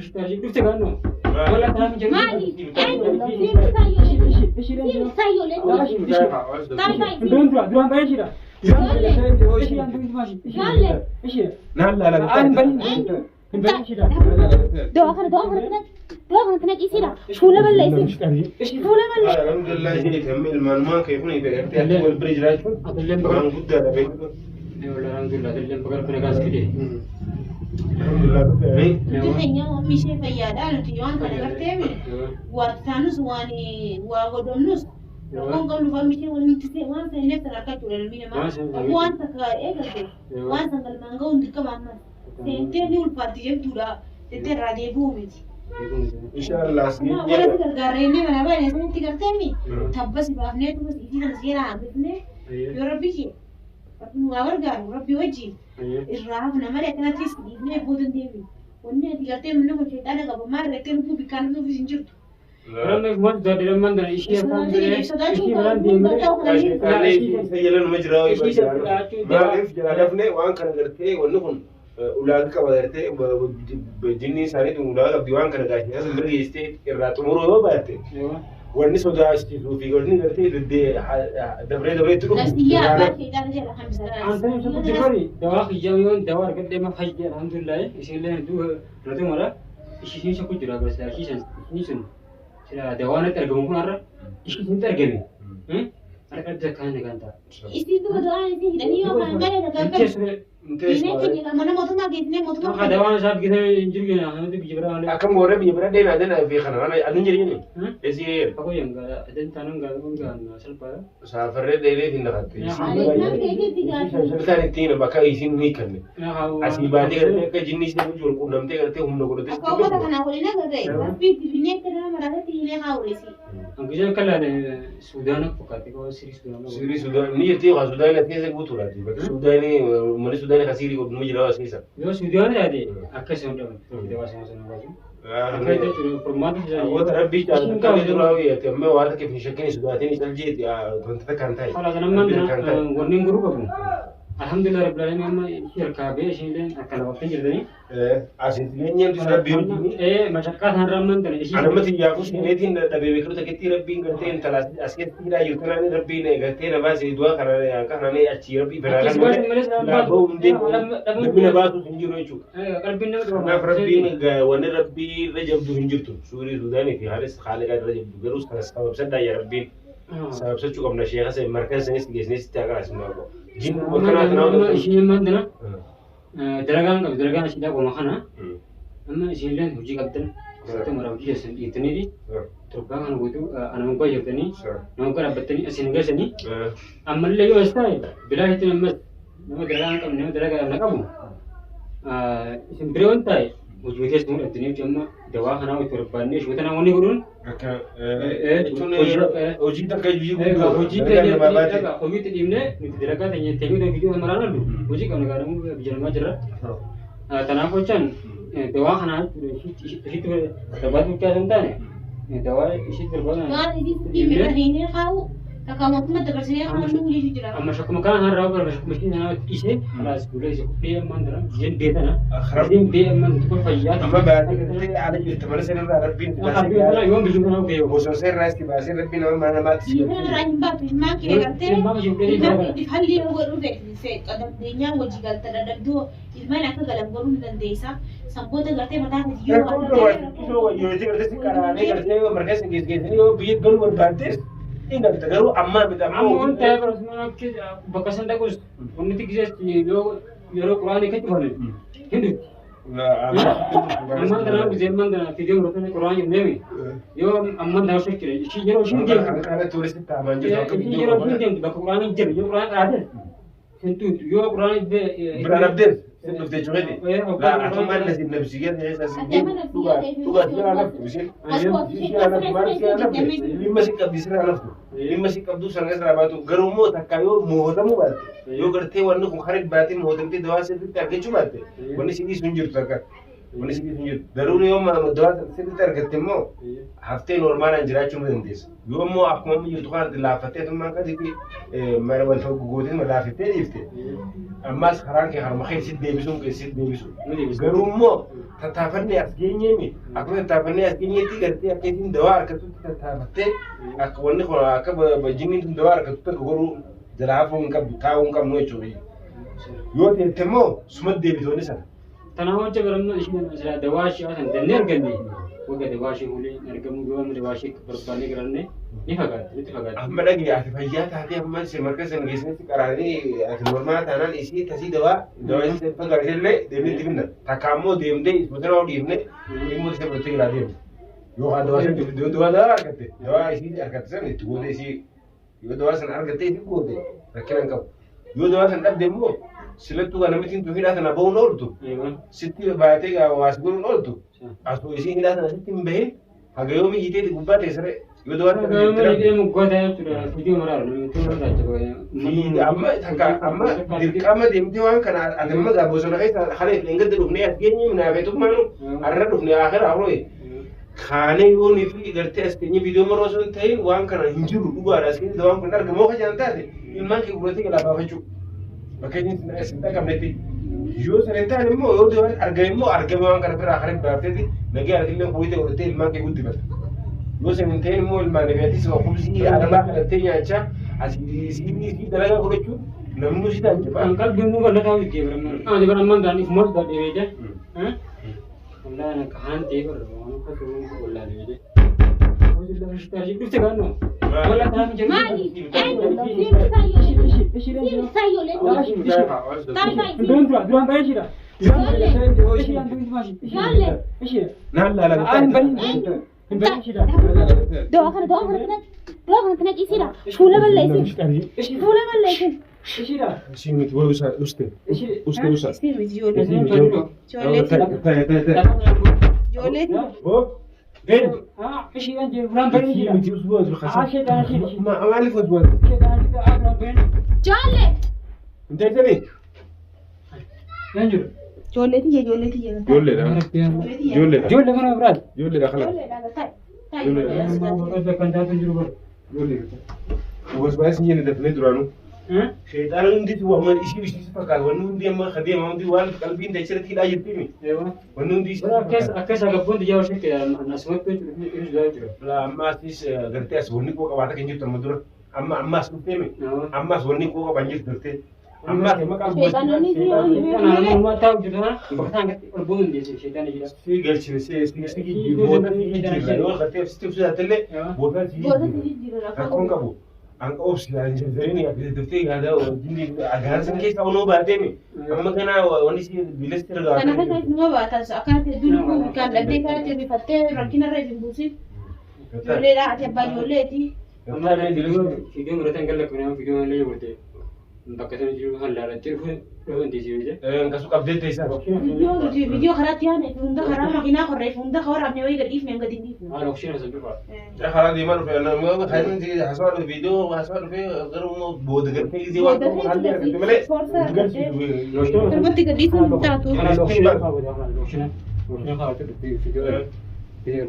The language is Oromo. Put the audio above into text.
Dhufte gaannoo. Wala kanaaf hin Maali? Eenyu? Siin taayyoolee. Siin taayyoolee. Taa'ii taa'ii. Duraan dura duraan baay'ee jira. Jaalle. Naan laala. Aan bani. Hin bani jira. Dawaa kana dawaa kanatti naqi. Dawaa kanatti naqi isiidha. Fuula balleessi. Fuula balleessi. Alhamdulillah ishee amma ilmaanumaan kee kun gartee akka wal bira jiraachuun Atilleen waan bakka. guddaadha beektu. Alhamdulillah atilleen bakka rakkina gaas fide. Alhamdulillah dhufee. Nuti keenya oomishee ishee fayyaadha nuti waan kana garteemi waa taanus waan waa godhannus rakkoon qabnu fammi ishee waliin tisee waan seenneef sana akka jechuudha ilmi namaa waan takka eegalte waan san galmaan ga'uun dirqama ammas seentee ni ulfaatti jechuudha jettee irraa deebi'uu miti. Inshaallah as Amma warra si gargaarree mana baay'ee sanitti garteemi tabba si baafnee tuma si sana seera hambifnee yoo rabbi kee rabbi nu haa gargaaru rabbi wajjin irraa hafna malee akkanatti si dhiifnee booda hin deebinu. Wanni ati gartee manni kun sheexaana qaba maal irratti lubbuu bikkaan dhufuufis hin jirtu. Ramma waan dadhaban dana ishee afaan biree ishee biraan deemee Fayyada jira maaliif jala dafne waan kana gartee wanni kun ulaagaa qaba gartee jinni isaanii tun ulaagaa qabdi waan kana gaashisaa sun bira geessitee irraa xumuruu yoo baatte wanni sodaachisuu fi wanni gartee dabree dabreetti dhufu. Nafsiyyaa abbaa sheexaana jala hambisa. Antani sun jibari dawaa kiyyaa yoon dawaa argadhee ma fayya alhamdulillah isinillee hedduu filatu mala ishiin shakku jira barsiisa ishii san sun sila dawaa natti argamu kun har'a ishii sunitti argame har'a qabdi akkaan nagaan ta'a. Isiin duba du'aan isii hidhanii yoo kan galee gargaartan. Diinee keenya mana mootummaa geessinee mootummaa Maka dawaan isaa biqilaa hin jiru jenna kanatti biyya biraa malee. Akkam warra biyya bira deemaa deemaa fi kana kana aduun jireenya esii Aku yang enggak ada tanam enggak enggak salpa. saafarree dheeree hin naqatte. Aleeknaan keetiitti gaafii. Bitaan ittiin bakka isiin ni kanne. Asii baatee gartee akka jinni isiin hojii wal quunnamtee gartee humna godhatee. Akka uummata kanaa waliin agarree rabbii itti finnee akka nama maraatatti hinee haa uleesi. Angisa kala Sudan aku kata kau Sri Sudan. Sirii Sudaan ni jettee waa Sudaanii as keessa guutuudhaati. Bakka Sudaanii uummanni Sudaanii kan siirii godhu jira as keessa. Yo Sudan ada, akka isaan dhaban. Dawaa sama sama baasu. Akka jechuun furmaata isaanii. Namoota rabbii jaalatu kan dura hawwiyyaati amma waan takka hin shakkin Sudaatiin isaan jeeti wantoota kan ta'e. Khalas namman wanneen guruu qabu. Alhamdulillah rabbil alamin amma ishee harkaa ba'e isheen illee akka lafa jirtanii. Asiin jireenyaan tun rabbii hojii. Ee mashaqqaa isaan ramman tana ishee. Anamma xiyyaafuu seeneetiin dhabee beekamtu takkitti rabbiin gartee intala as keessatti hidhaa jirtu kanaan rabbiin gartee na baasee du'aa kanaan achii rabbii biraa Akkas baasuu malee kan bahuu hin deemu namni na baasuus hin jiru jechuudha. Qalbiin nama Kanaaf rabbiin wanni rabbii irra jabdu hin jirtu. Suurii Suudaanii fi haalis haala irra jabdu garuu kana sababsadhaa yaa rabbiin sababsachuu qabna sheeka seen markaza sanis geessinee sitti haa qaraasinu haa Jinni bakkanaa kanaa Isheen mandana dalagaan qabdu dalagaan ishee dhaquma kana amma isheen hojii qabdan sitti mara hojii keessan dhiirtanii torbaa kana guutuu ana moggaa jirtanii nama moggaa dhaabbattanii asiin geessanii ammallee yoo as ta'e bilaa ishiitiin ammas nama dalagaa hin qabne nama dalagaa na qabu isin bira waan ta'e hojii keessa mul'attanii hojii amma dawaa kanaa itti barbaannee ishee tanaa wanni godhuun Hojii takka hojii hojii hojii itti dhiibnee nuti dalagaa teenya teenyuu viidiyoo maraan oolu hojii qabna gaadhamuu biyya namaa jirra. Kanaaf hojjan dawaa kanaa ishiitti dawaa bulchaa hin taane dawaa ishiitti barbaadna. Waan isii dhiibne hinee kaa'u takka mootummaa dabarsinee kaa'u nu hojii jira. Amma shakkuma kana har'a bara shakkuma ishee kana ishee kalaas fuula ishee kubbee ammaan tana isheen beekana isheen bee ammaan tokko fayyaa. Amma baatee gartee haala jirtu mana sanarraa rabbiin Yoon biyyuu kana beeku. Bosona irraa itti baasee rabbiin nama mana namaatti si Kana irraa hin baatu ilmaan kee gartee ilmaan keetiif halli yoo godhuu feete dandeenyaan hojii galta dadhabduu ilmaan akka galan godhuu ni dandeessa. Sanboota gartee mataa keetii yoo Rakkoon barbaachisoo wayyootee gartee si qaraanee gartee marga geessanii yoo biyya galuu barbaaddes hin galta garuu ammaa miti Amma waan ta'eef bakka san dhaqus wanni xiqqees yoo yeroo quraanii kan cufame hin dhufti. Ammaan tanaa gisee ammaan tanaa fidee muratan quraan jennee yoo ammaan tanaa shakkire ishii yeroo ishiin deemtu ishii yeroo ishiin deemtu bakka quraanii jiru yoo quraan qaate hin tuutu yoo quraan Bira dhabdees sin dhufte jechuudha. Akkuma nasi nabsi keessa dhugaa si laftu isheen dhimma si qabdi sirraa laftu dhimma si qabdu sana sirraa baatu garuu immoo takka yoo mootamuu baatte yoo gartee wanni kun harka baatee mootamtee dawaa sirriitti argachuu baatte wanni si dhiisu hin jirtu takka. Wanni si dhiisu hin jiru. Garuu yoo dawaa sirriitti argatte immoo haftee normaalaan jiraachuu ni dandeessa. Yoo immoo akkuma amma jirtu kanatti laaffattee tummaan akkasitti mana wal gootee laafittee dhiifte ammas karaan kee harma kee sitti deebisuun kee sitti deebisu. Garuu immoo tattaafannee as geenyeemi akkuma tattaafannee as geenyeetti gartee akka isin dawaa argattutti tattaafattee akka wanni kun akka jinniin tun dawaa argattutti akka godhuu jalaa hafuu hin qabdu taa'uu hin qabnu jechuudha. Yoo teette immoo sumatti deebitoonni sana. Kanaaf jecha baramna isheen silaa dawaa ishee san dannee arganne wagga dawaa ishee hulee argamuu yoo amma dawaa ishee barbaannee garanne ni fagaatti nutti fagaatti. Amma dhagee ati fayyaa taatee amma si marka sana geessanitti qaraanii ati normaala taanaan isii tasii dawaa dawaa isii fagaatee illee deemnee itti finna. Takka ammoo deemtee isuma sana dhiifne dhimmoota isa fudhattee biraa deemte. Yookaan dawaa sana dawaa dawaa argatte dawaa isii argatte sana itti goote isii yoo dawaa sana argatte itti goote rakkina hin qabu. Yoo dawaa sana dhabde immoo silattuu kan namitiin tun hidhaa sana bahuun ooltu sitti baatee waas godhuun ooltu asuu isiin hidhaa sana sitti hin bahin haga yoomii hiiteeti gubbaa teessare yoo dawaa sana amma takka amma dirqama deemtee waan kana ati amma gaa bosona keessa haala hin gadda dhufnee as geenye minaafeetummaanu har'a dhufne akira haroo kaanee yoonii fi gartee as geenye viidiyoo maroo osoo hin ta'in waan kana hin jiru dhugaadha as keessa waan kun argamu akka jiran taate ilmaan kee gurratee jalaa baafachuu bakka inni sin dhaqabnetti yoo sana hin taane immoo yoo dawaan argame immoo argame waan kana biraa karaa baafteeti nagee argillee kuwwitee godhattee ilmaan kee guddifata. Yoo sana hin ta'in immoo ilmaan eegatis kubsii arabaa kadhattee nyaachaa asii sii dalagaa godhachuu namni si taajjaba. Kan qalbii nu bal'ataa hojii baramna. Ani baramman dhaan ifumas dadhee beekte. Wallaan akka haantee barra waan akka turuu wallaan beekte. Dhufte gaannoo. Wallaan taa'an jedhu. Maali? Eenyu? Siim isaayyoolee. Siim isaayyoolee. Taa'e taa'e. Duraan dura duraan baay'ee jira. Ijoollee. Ishee. Naan laala. Aan baay'ee. Hin baay'ee jira. Dawaa kana dawaa kanatti naqi. Dawaa kanatti naqi isiidha. Fuula balleessin. Fuula balleessin. Isheedha. Ishii miti wal usa uste. Uste usa. Isii miti ijoollee. Ijoollee. Ta'e ta'e ta'e. Ijoollee. Hoo. Gani. Isheedhaan jiru duraan baay'ee jira. Miti usbu wasu khasa. Isheedhaan isheedha. Ma maaliif wasu wasu? Isheedhaan duraan baay'ee. Ijoollee. Hin ta'e Yan jiru. Ijoollee tiyya ijoollee tiyya. Ijoolleedha. Ijoolleedha. Ijoollee mana biraati. Ijoolleedha kala. Ijoolleedha taa'e. Taa'e. Kan taatu jiru bara. Ijoolleedha. Wasbaas hin jenne dafnee duraanuu. Sheexaan hundi waan ishii ishii fakkaata wanni hundi amma kadeema hundi waan qalbiin dachirratti hidhaa jirtimi. Wanni hundi ishii Akkas akkas agabboon xiyyaa hojii asumatti jechuudha jira. La amma asis gartee as wanni koo qabaata kan jirtu amma dura amma amma as dhufteemi amma as wanni koo qabaan jirtu gartee amma as maqaan Sheexaanonni si yoo hin beekne. Nama taa'u jiru kana bakka isaan ol bu'uun hin sheexaan jira. si galchine si si si boota si jijjiirra yoo gartee sitti ibsaatillee boota si Boota si jijjiirra jijjiirra rakkoon qabu. An obsi an jarjarini daftee yaada agaan san keessa onoo baateemi amma kana wanni si bilesti Kana argaa. keessa numa baata akkanatti hedduu lubbuu kan dhabdee kanatti rifattee rakkina irra hin buusin. Ijoolleedha ati abbaa ijoolleeti. Amma fiigee murataan galla kun fiigee malee jirte bakka sana jiru kan laalatti dhufu hin dhiisee Kasu qabdee teessaa. Viidiyoo nuti viidiyoo karaatti yaane hunda karaa makiinaa korreef hunda waraabne wayii gad dhiifne gad hin dhiifne. Haala okshiina san dhufa. Karaa deemaa dhufe nama kan haasawaa dhufe viidiyoo haasawaa dhufe garuu booda gartee gisee waan tokko haalli argatte malee galchiisu. Torbatti gad dhiisuun hin taatu. Okshiina okshiina okshiina kaawwate dhufe fiigee.